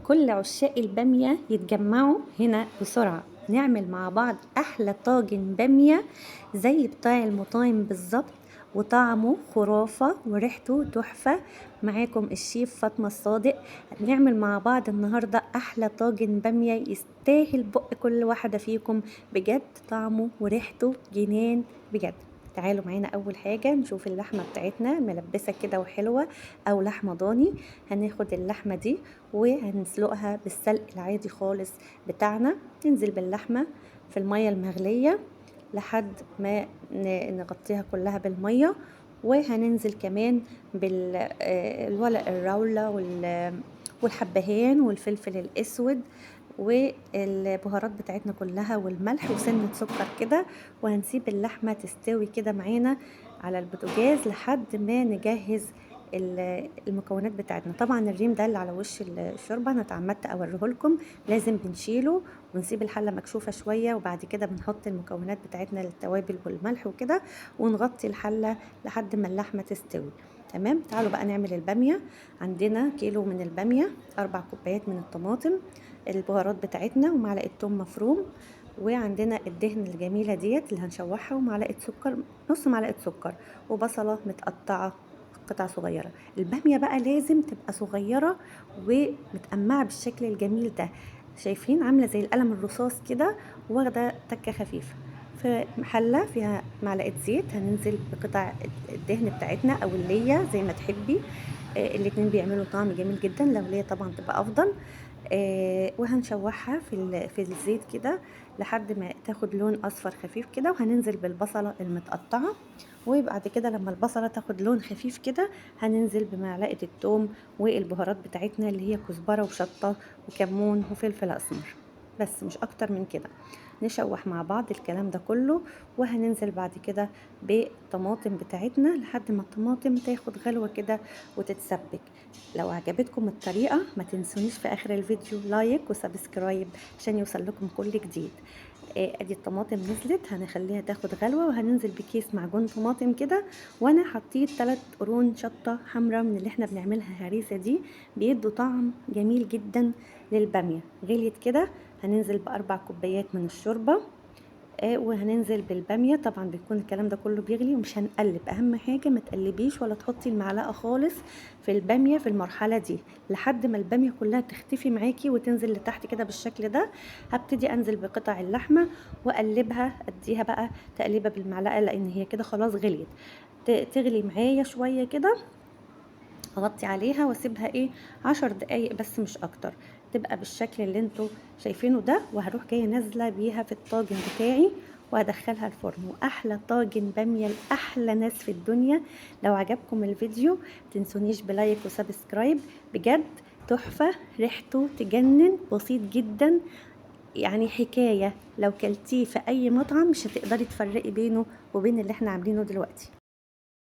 كل عشاق البامية يتجمعوا هنا بسرعة، نعمل مع بعض أحلى طاجن بامية زي بتاع المطاعم بالظبط، وطعمه خرافة وريحته تحفة. معاكم الشيف فاطمة الصادق. هنعمل مع بعض النهاردة أحلى طاجن بامية يستاهل بق كل واحدة فيكم، بجد طعمه وريحته جنان بجد. تعالوا معانا أول حاجة نشوف اللحمة بتاعتنا ملبسة كده وحلوة أو لحمة ضاني. هناخد اللحمة دي وهنسلقها بالسلق العادي خالص بتاعنا. ننزل باللحمة في المية المغلية لحد ما نغطيها كلها بالمية، وهننزل كمان بالورق الراولة والحبهان والفلفل الأسود والبهارات بتاعتنا كلها والملح وسنة سكر كده، وهنسيب اللحمة تستوي كده معانا على البوتاجاز لحد ما نجهز المكونات بتاعتنا. طبعا الريم ده اللي على وش الشوربة انا اتعمدت اوريه لكم، لازم بنشيله ونسيب الحلة مكشوفة شوية، وبعد كده بنحط المكونات بتاعتنا للتوابل والملح وكده، ونغطي الحلة لحد ما اللحمة تستوي. تمام. تعالوا بقى نعمل البامية. عندنا كيلو من البامية، 4 كوبايات من الطماطم، البهارات بتاعتنا، ومعلقة توم مفروم، وعندنا الدهن الجميلة ديت اللي هنشوحها، ومعلقة سكر، نص معلقة سكر، وبصلة متقطعة قطع صغيرة. البامية بقى لازم تبقى صغيرة ومتقمعة بالشكل الجميل ده، شايفين عاملة زي القلم الرصاص كده، واخدة تكة خفيفة. في حلة فيها معلقة زيت هننزل بقطع الدهن بتاعتنا أو اللية زي ما تحبي، الاتنين بيعملوا طعم جميل جدا، لو لية طبعا تبقى أفضل. وهنشوحها في الزيت كده لحد ما تاخد لون أصفر خفيف كده، وهننزل بالبصلة المتقطعة. وبعد كده لما البصلة تاخد لون خفيف كده هننزل بمعلقة التوم والبهارات بتاعتنا اللي هي كزبرة وشطة وكمون وفلفل أسمر، بس مش أكتر من كده. نشوح مع بعض الكلام ده كله، وهننزل بعد كده بالطماطم بتاعتنا لحد ما الطماطم تاخد غلوة كده وتتسبك. لو عجبتكم الطريقة ما تنسونيش في آخر الفيديو like و subscribe عشان يوصل لكم كل جديد. ادي الطماطم نزلت، هنخليها تاخد غلوة، وهننزل بكيس معجون طماطم كده، وانا حطيت 3 قرون شطة حمراء من اللي احنا بنعملها هريسة دي، بيدوا طعم جميل جدا للبامية. غليت كده هننزل ب4 كوبايات من الشوربة، وهننزل بالبامية. طبعا بيكون الكلام ده كله بيغلي ومش هنقلب، اهم حاجة ما تقلبيش ولا تحطي المعلقة خالص في البامية في المرحلة دي لحد ما البامية كلها تختفي معاكي وتنزل لتحت كده بالشكل ده. هبتدي انزل بقطع اللحمة واقلبها، اديها بقى تقليبة بالمعلقة لان هي كده خلاص غليت. تغلي معايا شوية كده، اغطي عليها واسيبها 10 دقايق بس مش اكتر، تبقى بالشكل اللي انتوا شايفينه ده. وهروح جايه نازله بيها في الطاجن بتاعي وهدخلها الفرن. واحلى طاجن باميه لاحلى ناس في الدنيا. لو عجبكم الفيديو متنسونيش ب like و subscribe، بجد تحفه، ريحته تجنن، بسيط جدا، حكايه لو كلتيه في اي مطعم مش هتقدري تفرقي بينه وبين اللي احنا عاملينه دلوقتي.